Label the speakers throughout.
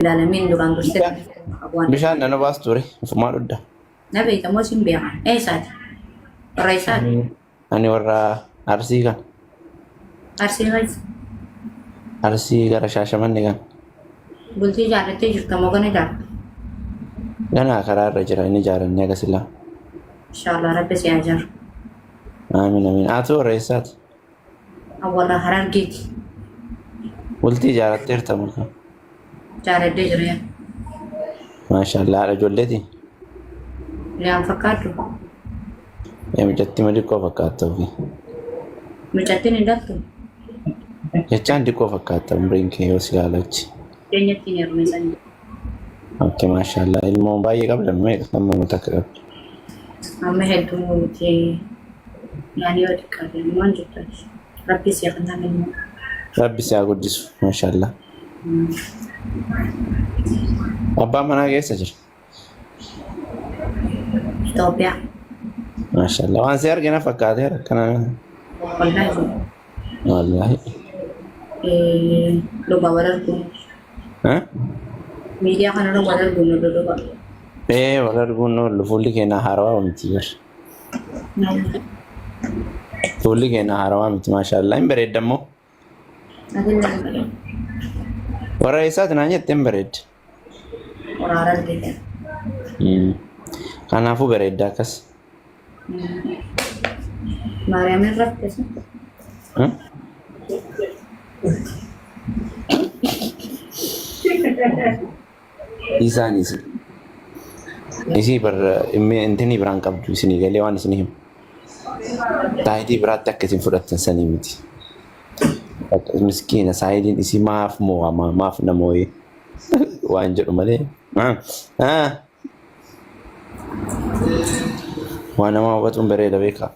Speaker 1: Alamiin duraan dursee qabu waan.
Speaker 2: Bishaan nana baas ture. Ufumaa dhudda.
Speaker 1: Na beekta moo sin beeka? Eessaati? Warra eessaati?
Speaker 2: Ani warra Arsii kan.
Speaker 1: Arsii keessa.
Speaker 2: Arsii gara Shaashamanne kan.
Speaker 1: Bultii ijaarrattee jirta moo gana ijaarta?
Speaker 2: Ganaa karaa irra jira inni ijaarannee aga silaa.
Speaker 1: Inshaallah rabbi si haa ijaaru.
Speaker 2: Amiin amiin. Ati warra eessaati?
Speaker 1: Warra Harargeeti.
Speaker 2: Bultii ijaaratteerta moo kam?
Speaker 1: Jaaladhee jira yaa.
Speaker 2: Maashaallah haadha ijoolleeti.
Speaker 1: Liyaan fakkaadhu.
Speaker 2: Yaa mucattii ma diqqoo fakkaatta ofii.
Speaker 1: Mucattiin hin dhaltu.
Speaker 2: Jechaan diqqoo fakkaatta umriin kee yoo si ilaalachi.
Speaker 1: Keenyatti hin heerume sanii.
Speaker 2: Okay maashaallah ilmoo baay'ee qabda meeqa amma takka qabdi.
Speaker 1: Amma hedduu miti. Yaani yoo xiqqaate ilmoon jirtu. Rabbi si haa kennu.
Speaker 2: Rabbi si haa guddisu maashaallah. Abbaan manaa keessa jira.
Speaker 1: Itoophiyaa.
Speaker 2: Maashaallah waan si argina fakkaateera akkana.
Speaker 1: Wallaahi.
Speaker 2: Wallaahi.
Speaker 1: Dhugaa wal arguun.
Speaker 2: Eh?
Speaker 1: Miidiyaa kanarra wal arguun dhugaa.
Speaker 2: Ee wal arguun oollu fuulli keenya haarawaa miti bar. Fuulli keenya haarawaa miti maashaallah hin bareedda immoo. Warra eessaati naan jette hin bareedda.
Speaker 1: Waraara argite.
Speaker 2: Kanaafuu bareedda akkas.
Speaker 1: Maariyaamiin rakkise.
Speaker 2: Hmm? Isaan isi. Isii bar intinii biraan qabdu isinii galee waan isinii himu. Saayitii biraatti akka isin fudhattan sanii miti. Miskiina saayitiin isii maaf moo'ama maaf na moo'ee waan jedhu malee. Waan namaa hubatuun bareeda beekaa.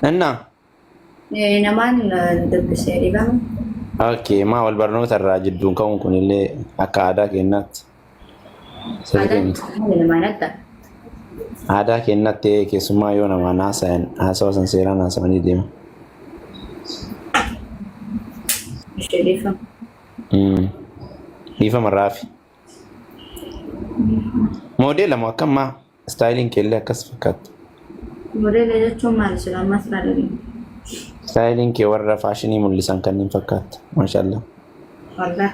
Speaker 2: Innaa.
Speaker 1: Namaan dubbisee dhibama.
Speaker 2: Okay, maa wal barnoota irraa jidduun ka'uun kun illee akka aadaa keenyaatti. Sirrii miti.
Speaker 1: Namaan adda.
Speaker 2: Aadaa keenyatti keessumaa yoo namaan haasayan haasawa san seeraan haasawanii deema.
Speaker 1: Ishee dhiifama.
Speaker 2: Dhiifama raafi. Moodeela moo akkam maa? Istaayiliin kee illee akkas fakkaata.
Speaker 1: Modeela jechuun maali sila ammas irraa dhageenya.
Speaker 2: Istaayiliin kee warra faashinii mul'isan kanneen fakkaata. Maashaallah.
Speaker 1: Wallah.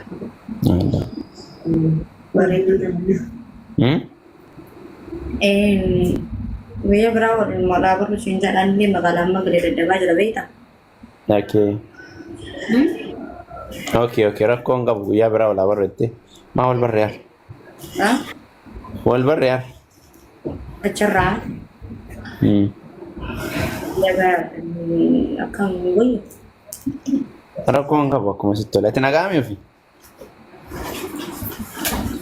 Speaker 2: Wallah.
Speaker 1: Bareedu.
Speaker 2: Hmm?
Speaker 1: Guyyaa biraa waliin walaa barru siin jedhaan illee magaalaa amma galee daddabaa jira beektaa?
Speaker 2: Okay. Okay, okay. Rakkoo hin qabu guyyaa biraa walaa barru jettee. Maa wal barre yaar? Wal barre yaar?
Speaker 1: Achirraa guyyaa akkam wayyu.
Speaker 2: Rakkoo hin qabu akkuma sitti tola. Ati nagaami ofii?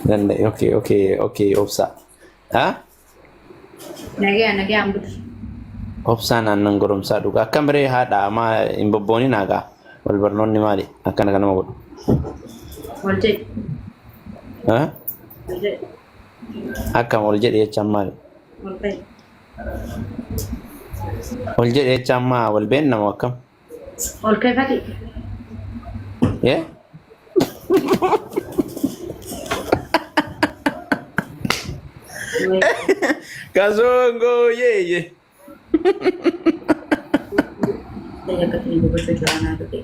Speaker 2: Danda'e. Okay, okay, okay. Obsaa. Ha?
Speaker 1: Nagaya nagayaan butu.
Speaker 2: Obsaan aannan goromsaa dhugaa. Akkam ree haadha maa hin bobboonin hagaa. Wal barnoonni maali? Akkana kanama godhu.
Speaker 1: Wal jedhi.
Speaker 2: Ha?
Speaker 1: Wal jedhi.
Speaker 2: Akkam ol jedhe jechaan maali?
Speaker 1: Wal ta'e.
Speaker 2: Ol jedhe jechaan maa wal beenna moo akkam?
Speaker 1: Ol keefati.
Speaker 2: Yee? Kasongo yeye.
Speaker 1: Akkatti dubbachuu jira naa dhufe.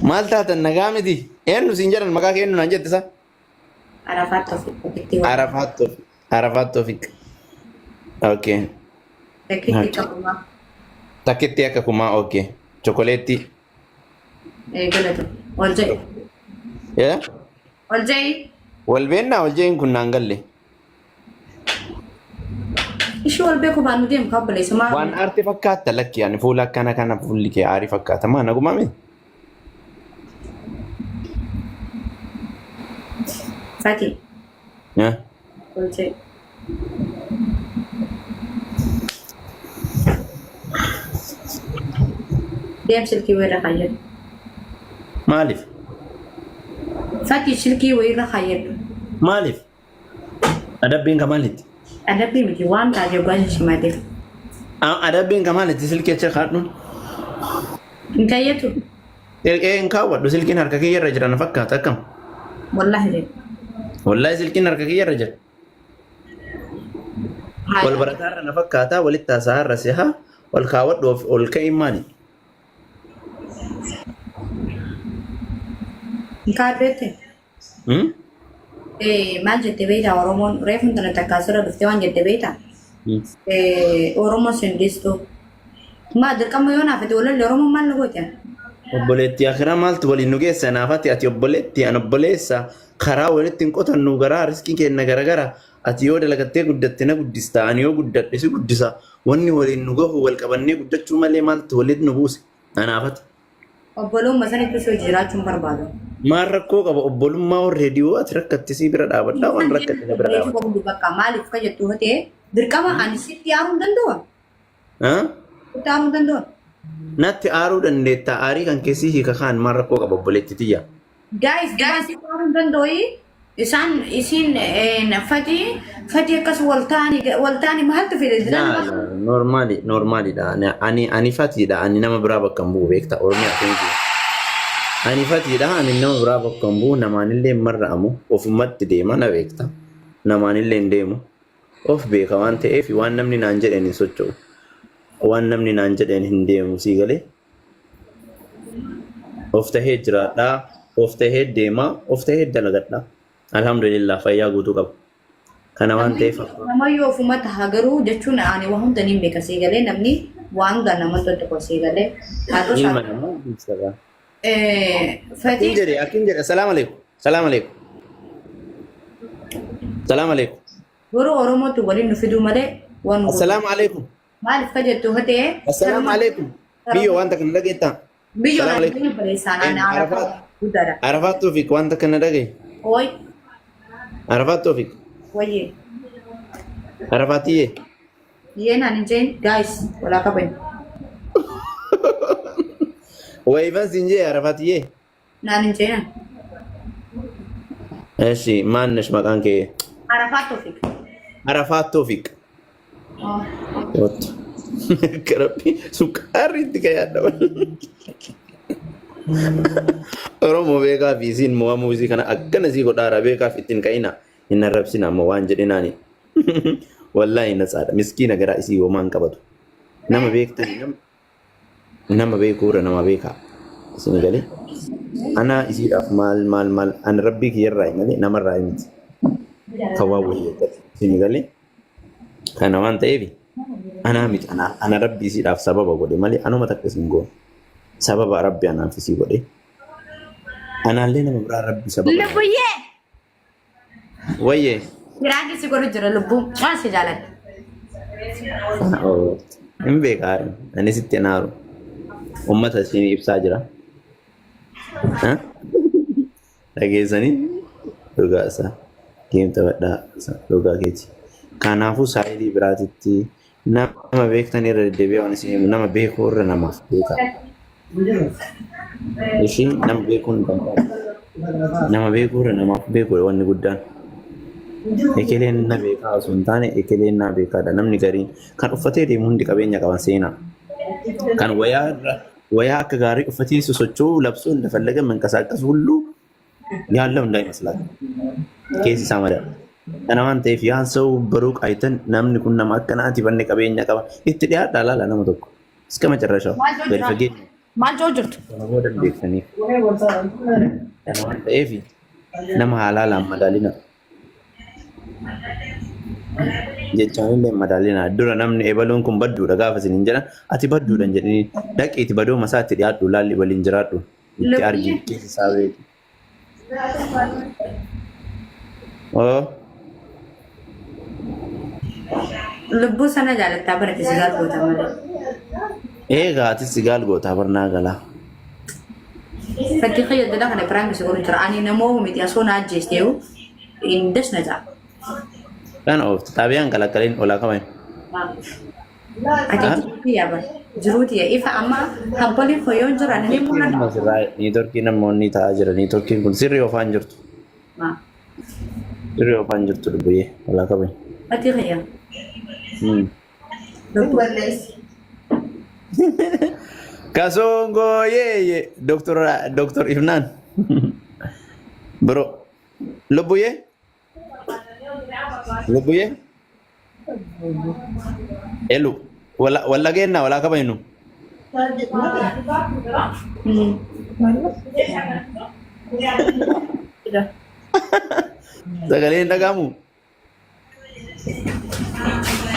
Speaker 2: Maal taatan nagaa miti? Eenyu siin jedhan maqaa kee eenyu naan jette sa?
Speaker 1: Arafaat Toofiq.
Speaker 2: Arafaat Toofiq. Arafaat Toofiq. Okay.
Speaker 1: Takkitti qabumaa.
Speaker 2: Takkitti akka kumaa okay. Chokoleettii.
Speaker 1: Galata. Ol jedhi.
Speaker 2: Yeah?
Speaker 1: Ol jedhi.
Speaker 2: Wal beennaa wal jeen kun naan galle.
Speaker 1: Ishii wal beeku baannu deemu kabbaleessa maa.
Speaker 2: Waan aarti fakkaatta lakki ani fuula akkana kana fuulli kee aarii fakkaata maa nagumaa miti.
Speaker 1: Fati.
Speaker 2: Yeah.
Speaker 1: Ol jedhi. Deem silkii wayirra kaayyadhu.
Speaker 2: Maaliif?
Speaker 1: Fati silkii wayirra kaayyadhu.
Speaker 2: Maaliif? Adabbiin ka maaliiti?
Speaker 1: Adabbii miti waan taate gosa simate.
Speaker 2: Adabbiin ka maalitti silkii achi kaadhuun?
Speaker 1: Hin kayyatu.
Speaker 2: Ee, hin kaawwadhu, silkiin harka kiyya irra jira na fakkaata akkam.
Speaker 1: Wallaahi jedhe.
Speaker 2: Wallaahi silkiin harka kiyya irra jira. Wal barataa irra na fakkaata, walitti haasa'aa irra si'a ol kaawwadhu of ol ka'iin maali?
Speaker 1: Hin kaadhu.
Speaker 2: Hmm?
Speaker 1: Maal jette beektaa? Oromoon reefu intala takkaa asirra dhuftee waan jette beektaa?
Speaker 2: Hmm.
Speaker 1: Oromoo sin dhiistu. Maa dirqama yoo naafate walalli Oromoon maal na goote?
Speaker 2: Obboleettii akiraa maaltu waliin nu geessa? Naafati ati obboleettii, an obboleessa, karaa walitti hin qotannu, garaa riskii kenna garagara. Ati yoo dalagattee guddatte na guddista, ani yoo guddadhe si guddisa. Wanni waliin nu gahu wal qabannee guddachuu malee maaltu walitti nu buuse? Anaafati.
Speaker 1: Obbolummaa sanitti osoo jiraachuun barbaadu.
Speaker 2: Maal rakkoo qaba obbolummaa? Warri yoo ati rakkatte si bira dhaabadha, waan rakkatte na bira dhaabadha.
Speaker 1: Bakka maaliif ka jettu yoo ta'e, dirqama ani sitti aaruu hin danda'u. Sitti aaruu hin danda'u.
Speaker 2: Natti aaruu dandeetta, aarii kan keessi hiika kaan maal rakkoo qaba, obboleetti tiyya?
Speaker 1: Guys, guys, sitti aaruu hin danda'u. Isaan isiin fatii fatii akkas wal ta'anii maaltu fide?
Speaker 2: Normal normaliidha. Ani fatiidha. Ani nama biraa bakka hin bu'u, beekta, Oromiyaa keenya. Ani fatiidha. Ani nama biraa bakka hin bu'u. Namaanillee hin marra'amu. Ofumatti deema, na beekta. Namaanillee hin deemu. Of beeka waan ta'eef waan namni naan jedheen hin socho'u. Waan namni naan jedheen hin deemu, sii galee. Of tahee jiraadhaa. Of tahee deemaa. Of tahee dalagadhaa. Alhamdulillah, fayyaa guutuu qaba. Kana waan ta'eef
Speaker 1: Namayyuu ofuma taha garuu jechuun ani waa hunda niin beeka, sii galee, namni waan hunda nama tokko, sii galee. Haa ta'u.
Speaker 2: Ilma namaa ibsata.
Speaker 1: Fatii.
Speaker 2: Akkin jedhe, akkin jedhe, salaam alaikum, salaam alaikum, salaam alaikum.
Speaker 1: Garuu Oromootu waliin nu fiduu malee waan nu
Speaker 2: Assalaamu alaikum.
Speaker 1: Maaliif ka jettu yoo ta'e.
Speaker 2: Assalaamu alaikum. Biyyoo, wanta kana dhageettaa?
Speaker 1: Biyyoo.
Speaker 2: Salaam alaikum.
Speaker 1: Naan barreessaan ani
Speaker 2: Arafaat.
Speaker 1: Guddaadha.
Speaker 2: Arafaat Toofiq, wanta kana dhagaye.
Speaker 1: Oi.
Speaker 2: Arafaat Toofiq.
Speaker 1: Wayyee.
Speaker 2: Arafaatiyyee.
Speaker 1: Yeen ani jeen guys walaa qaban.
Speaker 2: Wayifan siin jee, Arafaatiyyee.
Speaker 1: Naan hin jeenan.
Speaker 2: Eshi, maannesh maqaan kee?
Speaker 1: Arafaat Toofiq.
Speaker 2: Arafaat Toofiq. What? Akka Rabbi sukkaarri itti kayaadha. Oromoo beekaa fi isiin mo'amuu isii kana akkana isii godhaara, beekaaf ittiin ka'ina, hin arrabsina ammoo waan jedhinaani. Wallaahi natsaadha. Miskiina, garaa isii homaa hin qabatu. Nama beektani nama beekuura nama beekaa. Isin galee? Ana isiidhaaf maal maal maal, ani rabbii kiyyarraa malee namarraa miti. Kan waan wayii eeggatu. Isin galee? Kana waan ta'eef anaa miti, ana rabbi isiidhaaf sababa godhe malee anuma takka isin goone. Sababa rabbi anaaf isii godhe. Anaallee nama biraa rabbi sababa.
Speaker 1: Lubbuyyee.
Speaker 2: Wayyee.
Speaker 1: Firaanki si godhu jira lubbuu. Waan si jaaladha.
Speaker 2: Hin beekaa, ani sitti hin aaru. Uummata isin ibsaa jira. Dhageessanii dhugaa isaa. Game taphadhaa, dhugaa keeti. Kanaafuu saayidii biraatitti nama beektan irra deddeebi'ee waan isin himu, nama beekuu irra namaaf beekaa. Ishii nama beekuun danda'amu. Nama beekuu irra namaaf beekuudha wanni guddaan. Ekeleen na beekaa osoo hin taane ekeleen na beekaadha. Namni gariin kan uffatee deemu hundi qabeenya qaban seenaa. Kan wayaa irra wayaa akka gaarii uffatee sosocho'uu labsuu እንደፈለገ መንቀሳቀስ ሁሉ ያለው እንዳይመስላችሁ keessi isaa madaala. Kana waan ta'eef ያን ሰው በሩቅ አይተን namni kun nama akkanaati, banne qabeenya qaba, itti dhiyaadhaa laala nama tokko እስከ መጨረሻው gadi fageenya
Speaker 1: Maal jiru jirtu?
Speaker 2: Kana booda hin beektaniif. Kana waan ta'eef nama haalaalaan madaalina. Jechaan illee madaalina. Dura namni ebaluun kun badduudha gaafa isin hin jedhan, ati badduudha hin jedhini, dhaqiiti badoo masaatti dhiyaadhu, laalli waliin jiraadhu, itti argi, keessa isaa beeki. Oo.
Speaker 1: Lubbuu sana jaalattaa barate si gaal goota malee.
Speaker 2: Eegaa atis sigaal gootaa barnaa galaa.
Speaker 1: Fakkii fayyadadha kana prank si godhu jira. Ani namoo miti asoo na ajjeesteeyu hin dasna ja'a.
Speaker 2: Kana ooftu xaabiyaan qalaqqaliin olaa qaban.
Speaker 1: Ati jiruuti yaa bara. Jiruuti yaa ifa amma kampaniin fayyoon jira ani mul'ata.
Speaker 2: Niitoorkii namoonni taa'aa jira. Niitoorkiin kun sirrii oofaan jirtu. Sirrii oofaan jirtu, lubbuyyee olaa qaban.
Speaker 1: Ati kiyya.
Speaker 3: Balleessi.
Speaker 2: Kasongo yeye Dr. Dr. Ifnaan. Bro. Lubbuyyee? Lubbuyyee? Elu. Wala walla geenna walaa kabajnu. Sagalee hin dhaga'amu?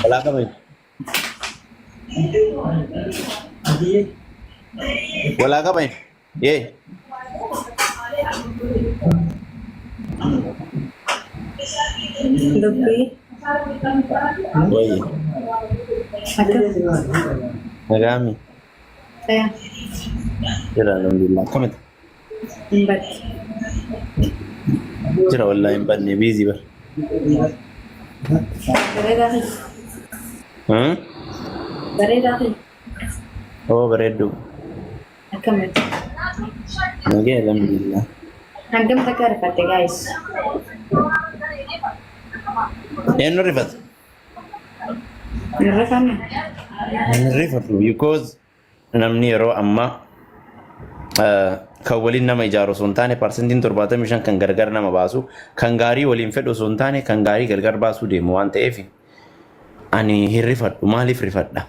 Speaker 2: Walaa kabajnu. Walaa kabajnu. Yee.
Speaker 1: Dubbii.
Speaker 2: Wayyi.
Speaker 1: Akkam.
Speaker 2: Nagaami.
Speaker 1: Fayyaa.
Speaker 2: Jira, alhamdulillah. Akkamitti?
Speaker 1: Hin badde.
Speaker 2: Jira, wallahi hin badne, busy bar.
Speaker 1: Bareedaa kiyya.
Speaker 2: Hmm?
Speaker 1: Bareedaa kiyya.
Speaker 2: Oo, bareedduu.
Speaker 1: Akkamitti?
Speaker 2: Nagee, alhamdulillah.
Speaker 1: Hangam takka rifatte, guys?
Speaker 2: Eenyu rifata?
Speaker 1: Hin rifanne.
Speaker 2: Hin rifatu because namni yeroo ammaa kan waliin nama ijaaru osoo hin taane, 75% kan gargar nama baasu, kan gaarii waliin fedhu osoo hin taane, kan gaarii gargar baasuu deemu waan ta'eef ani hin rifadhu. Maaliif rifadha?